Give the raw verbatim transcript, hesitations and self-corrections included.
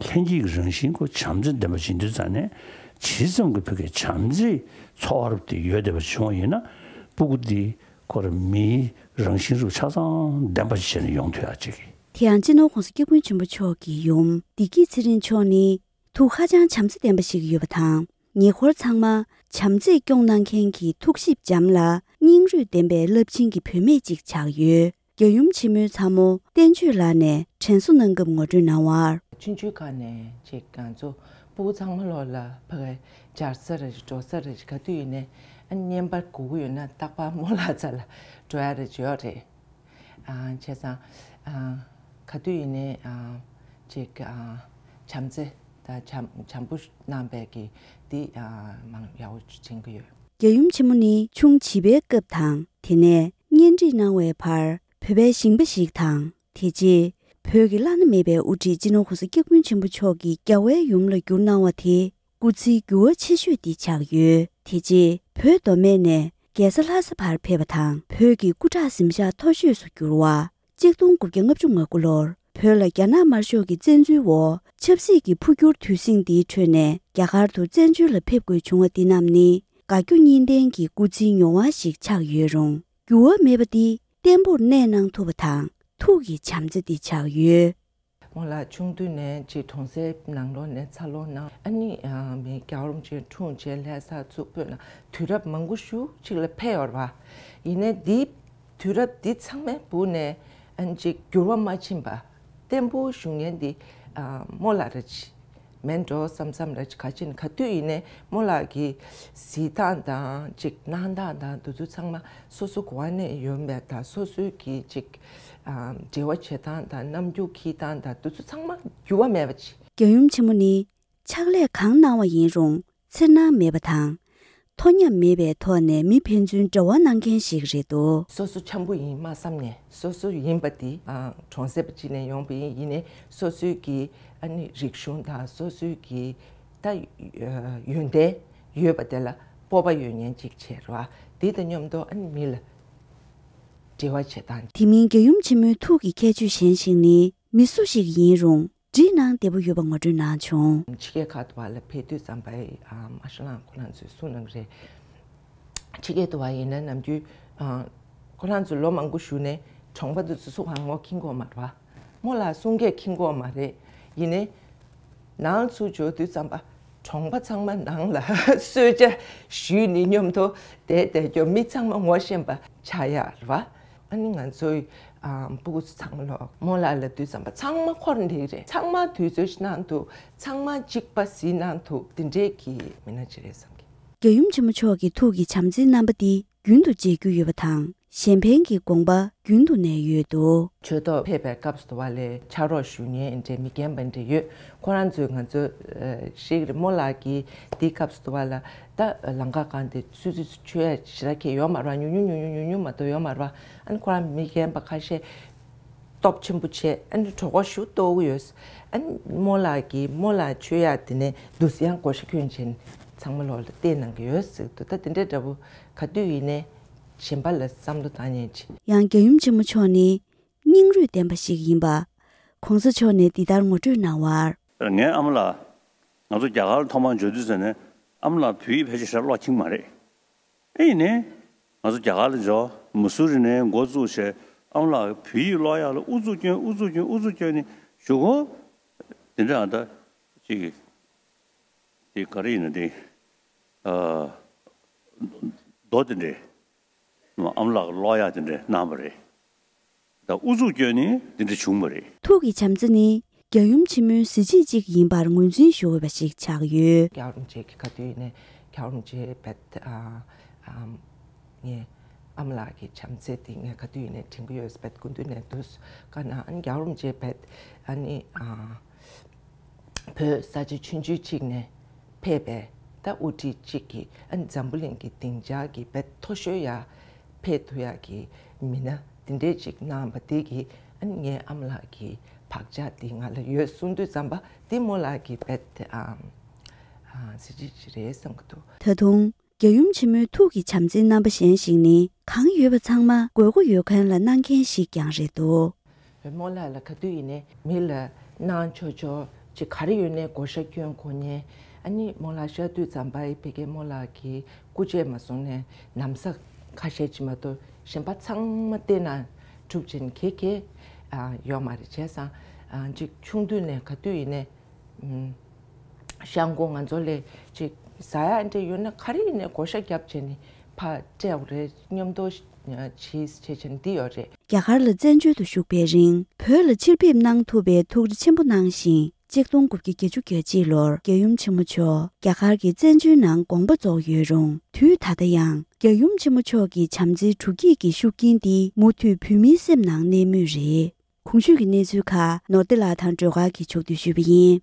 ཐོན་སྐྱེད་ཀྱི་རང་བཞིན་ཁོ་བྱམས་བརྩེ་ལྡན་པ་ཞིག་ཡིན་དུས་ཙང་ནས། ཇི་ཙམ་གྱི་བོད་ཀྱི་བྱམས་བརྩེའི་ཚོར་བ་དེ་ཡོད་བསྡད་པ་བྱུང་བ་ཡིན་ན། སྤུ་གུ་འདི་ཁོ་རང་མིའི་རང་བཞིན་རུ་ཆ་ཚང་ལྡན་པ་ཞིག་བྱས་ནས་ཡོང་ཐུབ་ཡག་ཅིག་དེ་ཡང་སྤྱི་ནོར་༸གོང་ས་༸སྐྱབས་མགོན་ཆེན་པོ་མཆོག་གི་ཡུམ་བདེ་སྐྱིད་ཚེ་རིང་མཆོག་ནི་ཐུགས་ཧ་ཅང་བྱམས་བརྩེ་ལྡན་པ་ཞིག་ཡོད་པ་དང་། ཉེ་འཁོར་ཚང་མ་བྱམས་བརྩེས་སྐྱོང་གནང་མཁན་གྱི་ཐུགས་གཤིས་འཇམ་ལ་སྙིང་རུས་ལྡན་པའི་རླབས་ཆེན་གྱི་བུད་མེད་ཅིག་ཆགས་ཡོད། རྒྱལ་ཡུམ་ཆེན་མོའི་ཚ་མོ་བསྟན་ཆོས་ལགས་ནས་དྲན་གསོ་གནང་སྐབས་ངོ་སྤྲོད་གནང་བར། ཆུང་ཆུང་སྒང་ནས་ཅིག་ང་ཚོ་སྤུ་གུ་ཚང་མ་ལོག་ལ་ཕ་གི་འབྱར་ས་རེད། འགྲོ་ས་རེད། ག་དུས་ཡིན་ནའི་ཨ་ནི་བརྙན་པར་དགོས་ཀྱི་ཡོད་ན་རྟག་པར་རྨོ་ལགས་རྩ་ལ་འགྲོ་ཡ་རེད། ཡོད་རེད། ཨ་བྱས་ཙང་ཨ་ག་དུས་ཡིན་ནའི་ཨ་ཅིག་ཨ་བྱམས་བརྩེ་དང་བྱམས་བྱམས་པོ་གནང་པའི་གི་འདི་ཨ་མང་ཡག་པོ་དྲན་གྱི་ཡོད། རྒྱལ་ཡུམ་ཆེན་མོ་ནི་ཆུང་བྱིས་པའི་སྐབས་དང་། དེ་ནས་གཉེན་སྒྲིག་གནང་བའི་བར་བོད་པའི་ཞིང་པ་ཞིག་དང་། དེ་རྗེས་བོད་ཀྱི་བླ་ན་མེད་པའི་དབུ་ཁྲིད་སྤྱི་ནོར་༸གོང་ས་༸སྐྱབས་མགོན་ཆེན་པོ་མཆོག་གི་རྒྱལ་བའི་ཡུམ་ལ་གྱུར་གནང་བ་དེ་སྐུ་ཚེའི་འགྱུར་བ་ཆེ་ཤོས་འདི་ཆགས་ཡོད། དེ་རྗེས་བོད་མདོ་སྨད་ནས་རྒྱལ་ས་ལྷ་ས་བར་ཕེབས་པ་དང་། བོད་ཀྱི་སྐུ་དྲག་གཟིམ་ཤག་མཐོ་ཤོས་སུ་གྱུར་བ། གཅིག་སྟོང་དགུ་བརྒྱ་ལྔ་བཅུ་ང་དགུ་ལོར་བོད་ལ་རྒྱ་ནག་དམར་ཤོག་གི་བཙན་འཛུལ་འོག་ཆབ་སྲིད་ཀྱི་འཕོ་འགྱུར་དུས་ཟིང་འདིའི་ཁྲོད་ནས་རྒྱ་གར་དུ་བཙན་བྱོལ་ལ་ཕེབས་དགོས་བྱུང་བ་འདི་རྣམས་ནི་དགའ་སྐྱོ་གཉིས་ལྡན་གྱི་སྐུ་ཚེའི་མྱོང་བ་ཞིག་ཆགས་ཡོད་རུང་། འགྱུར་བ་མེད་པ་འདི་བརྟན་པོར་གནས་གནང་ཐུབ་པ་དང་ཐུགས་ཀྱི་བྱམས་བརྩེ་འདི་ཆགས་ཡོད། རྨོ་ལགས་ཆུང་དུས་ནས་ཅིག་གྲོང་གསེབ་ནང་ལོགས་ནས་འཚར་ལོངས་གནང་། ཨ་ནི་ཨ་མི་རྒྱལ་བ་རིན་པོ་ཆེ་འཁྲུངས་རྗེས་ལྷ་ས་ཚུར་བོད་ནང་དུས་རབས་མང་པོ་ཞིག་ཅིག་ལ་ཕེབས་ཡོད་རེད་པ། ཡིན་ནའི་འདི་དུས་རབས་འདི་ཚང་མའི་སྦུག་ནས་ཨ་ནི་ཅིག་འགྱུར་བ་མ་ཕྱིན་པ་བརྟན་པོ་བཞུགས་མཁན་འདི་ཨ་རྨོ་ལགས་རེད། མིན་འགྲོ་བསམ་བསམ་རེད། ག་ཅི་ཡིན་ག་དུས་ཡིན་ནའི་རྨོ་ལགས་ཀྱི་གཟིགས་སྟངས་དང་ཅིག་གནང་སྟངས་དང་འདི་ཚོ་ཚང་མ་སོ་སོ་གོ་བ་ནས་ཡོད་མེད་དང་། སོ་སོའི་གི་ཅིག་ཨ་འབྲེལ་བ་བྱེད་སྟངས་དང་རྣམ་འགྱུར་འཁྱེར་སྟངས་དང་འདི་ཚོ་ཚང་མ་འགྱུར་བ་མེད་པ་ཅིག་རྒྱལ་ཡུམ་ཆེན་མོ་ནི་ཕྱག་ལས་གང་གནང་བ་ཡིན་རུང་འཚེར་སྣང་མེད་པ་དང་། མཐོ་ཉམས་མེད་པའི་ཐོག་ནས་མི་ཕན་ཚུན་འབྲེལ་བ་གནང་མཁན་ཞིག་རེད་འདུག་སོ་སོ་འཆམ་པོ་ཡིན་མ་བསམ་ནས། སོ་སོ་ཡིན་པ་དེ་ཨ་གྲོང་གསེབ་ཅིག་ནས་ཡོང་པ་ཡིན། ཡིན་ནའི་སོ་སོའི་གི་ཨ་ནི་རིག་གཞུང་དང་སོ་སོའི་གི་ད་ཡོན་ཏན་ཡོད་པ་དེ་ལ་སྤོབས་པ་ཡོད་མཁན་ཅིག་བྱས་རེད་པ། དེ་དང་མཉམ་དུ་ཨ་ནི་མི་ལ་འབྲེལ་བ་བྱེད་སྟངས། དེ་མིན་རྒྱལ་ཡུམ་ཆེན་མོའི་ཐུགས་ཀྱི་ཁྱད་ཆོས་གཞན་ཞིག་ནི། མི་སུ་ཞིག་ཡིན་རུང་འགྲིག་གནང་བདེ་པོ་ཡོད་པ་ངོ་སྤྲོད་གནང་བྱུང་། ཕྱི་རྒྱལ་ཁག་ཏུ་བ་ལ་ཕེབས་དུས་ཙམ་པ་ཨ་མ་ཤ་ལང་ཁོ་རང་ཚོས་གསུངས་གནང་གི་རེད། ཕྱི་རྒྱལ་དུ་བ་ཡིན་ན་ནམ་རྒྱུན་ཨ་ཁོ་རང་ཚོ་ལོ་མང་པོ་བཞུགས་ནས་གྲོང་པ་དུ་ཚོ་སུ་གང་ངོ་ཁྱིན་གོ་མ་རེད་པ། རྨོ་ལགས་གསུང་སྐད་ཁྱིན་གོ་མ་རེད། ཡིན་ནའི་ནང་ཚུར་འབྱོར་དུས་ཙམ་པ་གྲོང་པ་ཚང་མ་ནང་ལ་གསོལ་ཇ་ཞུས་ནས་མཉམ་དུ་བསྡད་བསྡད་རྒྱུ། མི་ཚང་མ་ངོ་ཤེས་པ་ཆགས་ཡ་རེད་པ། ཨ་ནི་ང་ཚོའི་ཨ་སྤུ་གུ་ཚོ་ཚང་མ་ལོག་རྨོ་ལགས་ལ་དུས་ཙམ་པ་ཚང་མ་འཁོར་འདུག་རེད། ཚང་མ་དུས་ཚོད་ཅིག་གནང་འདུག་ཚང་མ་གཅིག་པ་གཟིགས་གནང་འདུག་དེ་འདྲའི་གི་མི་སྣ་ཅིག་རེད་བསམ་གི། རྒྱལ་ཡུམ་ཆེན་མོ་མཆོག་གི་ཐུགས་ཀྱི་བྱམས་བརྩེའི་རྣམ་པ་འདི་རྒྱུན་དུ་མཇལ་རྒྱུ་ཡོད་པ་དང་། གཞན་ཕན་གྱི་དགོངས་པ་རྒྱུན་དུ་ནས་ཡོད་འདུག་ཆོས་ཐོག་ཕེབས་པའི་སྐབས་སུ་དུ་བ་ལས་ཕྱག་རོགས་ཞུ་མཁན་འདྲ་མི་རྒན་པ་འདྲ་ཡོད། ཁོ་རང་ཚོས་ང་ཚོ་ཨ་ཤེས་ཀྱི་རེད། རྨོ་ལགས་ཀྱིས་འདི་སྐབས་སུ་དུ་བ་ལ་ད་ལམ་ཁ་སྒང་དེ་སུད་སི་ཚོ་ཆོས་ཡ་ཞེ་དྲག་གི་ཡོད་མ་རེད་པ། ཉུང་ཉུང་ཉུང་ཉུང་ཉུང་ཉུང་མ་གཏོགས་ཡོད་མ་རེད་པ། ཨ་ནི་ཁོ་རང་མི་རྒན་པ་ཁ་ཤས་སྟོབས་ཆེན་པོ་བྱས། ཨ་ནི་གྲོགས་པོ་ཞུ་གཏོགས་ཀྱི་ཡོད། ཨ་ནི་རྨོ་ལགས་ཀྱིས་རྨོ་ལགས་ཆོས་ཡ་དེ་ནས་འདུག་སེ་ཡང་བགོ་བཤའ་ཁྱོན་ཆེན་ཚང་མ་ལོག་ལ་བལྟས་གནང་གི་ཡོད་ཟེར་འདུག་ད་དེ་འདྲའི་འདྲ་པོ་ག་དུས་ཡིན་ནའི་གཞན་པ་ལ་བསམ་བློ་བཏང་མཁན་ཅིག་ཡང་རྒྱལ་ཡུམ་ཆེན་མོ་མཆོག་ནི་སྙིང་རུས་ལྡན་པ་ཞིག་ཡིན་པ། ༸གོང་ས་མཆོག་ནས་འདི་ལྟར་ངོ་སྤྲོད་གནང་བར། ངའི་ཨ་མ་ལགས་ང་ཚོ་རྒྱ་གར་ལ་ཐོག་མར་འབྱོར་དུས་ཙམ་ནས་ཨ་མ་ལགས་བོད་ཡིག་ཕལ་ཆེར་ཞེ་དྲག་ཀློག་ཁྱིན་མ་རེད། ཨེ་ཡིན་ནའི་ང་ཚོ་རྒྱ་གར་ལ་འབྱོར། མུ་སུ་རི་ནས་འགོ་བཙུགས་བྱས་ཨ་མ་ལགས་བོད་ཡིག་ཀློག་ཡག་ལ་ཨུ་ཚུགས་སྐྱོན་ཨུ་ཚུགས་སྐྱོན་ཨུ་ཚུགས་སྐྱོན་ནས་གཞུག་གུ་དེ་འདྲ་ཨ་ད་ཅིག་དེ་ག་རེ་ཡིན་ན་དེ་ཨ་རྡོ་དེ་འདྲས་ཨ་མ་ལགས་ཀློག་ཡག་དེ་འདྲས་གནང་བ་རེད། ད་ཨུ་ཚུགས་སྐྱོན་ནས་འདི་འདྲ་བྱུང་བ་རེད། ཐུགས་ཀྱི་བྱམས་བརྩེ་ནི་རྒྱལ་ཡུམ་ཆེན་མོའི་གཟི་བརྗིད་ཅིག་ཡིན་པར་ངོས་འཛིན་ཞུ་འོས་པ་ཞིག་ཆགས་ཡོད། རྒྱལ་བ་རིན་པོ་ཆེ་གི་ག་དུས་ཡིན་ནའི་རྒྱལ་བ་རིན་པོ་ཆེ་བེད་ཨ་ཨ་ངས་ཨ་མ་ལགས་ཀྱི་བྱམས་བརྩེ་དེ་ངས་ག་དུས་ཡིན་ནའི་དྲན་གྱི་ཡོད། བེད་སྐུ་མདུན་ནས་འདུག་ག་ན་ཨ་ནི་རྒྱལ་བ་རིན་པོ་ཆེ་བེད་ཨ་ནི་ཨ། བོད་ས་ཆ་ཆུང་ཆུང་ཅིག་ནས་ཕེབས་པའི་ད་དབུ་ཁྲིད་ཅིག་གིས་ཨ་ནི་འཛམ་བུ་གླིང་གི་སྡིངས་ཆ་གི་དཔེ་མཐོ་ཤོས་ཡ་ཕེབས་ཐུབ་ཡག་གི་མི་སྣ་དེ་འདྲས་ཅིག་གནང་བ་དེ་གིས་ཨ་ནི་ངའི་ཨ་མ་ལགས་ཀྱི་བག་ཆགས་དེ་ང་ལ་ཡོད་གསུང་དུས་ཙམ་པ་དེ་རྨོ་ལགས་ཀྱི་དཔེ་དེ་ཨ་ཨ་གཟི་བརྗིད་ཅིག་རེད་བསམ་གྱི་འདུག་ད་དུང་རྒྱལ་ཡུམ་ཆེན་མོའི་ཐུགས་ཀྱི་བྱམས་བརྩེའི་རྣམ་པ་གཞན་ཞིག་ནི་གང་ཡོད་པ་ཚང་མ་དགོས་མཁོ་ཡོད་མཁན་ལ་གནང་མཁན་ཞིག་ཀྱང་རེད་འདུག་རྨོ་ལགས་ལ་ག་དུས་ཡིན་ནའི་མི་ལ་གནང་ཆོག་ཆོག་ ཅིག་ག་རེ་ཡོད་ནའི་བགོ་བཤའ་སྐྱོན་གོ་མཁན། ཨ་ནི་རྨོ་ལགས་ཤར་དུས་ཙམ་པ་ཕ་གིའི་རྨོ་ལགས་ཀྱི་སྐུ་རྗེས་མ་སོང་ནས་ན་བཟའ་ཁ་ཤས་ཅིག་མ་གཏོགས་གཞན་པ་ཚང་མ་སྟེར་ན་གྲུབ་ཅིག་གེ་གེ་ཨ་ཡོད་མ་རེད། བྱས་ཙང་ཨ་ཅིག་ཆུང་དུས་ནས་ག་དུས་ཡིན་ནའི་ཨམ་ཤང་ཀོ་ང་ཚོ་ལ་ཅིག་ཟ་ཡག་འདྲ་ཡོད་ན་ག་རེ་ཡིན་ནའི་བགོ་བཤའ་བརྒྱབ་བྱས་ནས་ཕར་སྤྲད་དགོས་རེད། མཉམ་དུ་ཨ་བྱེད་བྱེད་བྱས་ནས་འདི་ཡོད་རེད། རྒྱ་གར་ལ་བཙན་བྱོལ་དུ་བཞུགས་པའི་རིང་བོད་ལ་ཕྱིར་ཕེབས་གནང་ཐུབ་པའི་ཐུགས་རེ་ཆེན་པོ་གནང་ཞིང་། གཅིག་སྟོང་དགུ་བརྒྱ་བརྒྱད་ཅུ་གྱ་གཅིག་ལོར་རྒྱལ་ཡུམ་ཆེན་མོ་མཆོག་རྒྱ་གར་གྱི་བཙན་བྱོལ་ནང་དགོངས་པ་རྫོགས་ཡོད་རུང་། དུས་ད་ལྟ་ཡང་རྒྱལ་ཡུམ་ཆེན་མོ་མཆོག་གི་བྱམས་བརྩེའི་སྒྲུབ་བརྒྱུད་ཀྱི་ཤུགས་རྐྱེན་འདི་མུ་མཐུད་བོད་མིའི་སེམས་ནང་གནས་མུས་རེད། གོང་ཞུས་ཀྱི་གནས་ཚུལ་ཁག་ནོར་བདེ་ལགས་དང་སྒྲོལ་དཀར་གྱིས་ཕྱོགས་བསྡུས་ཞུས་པ་ཡིན།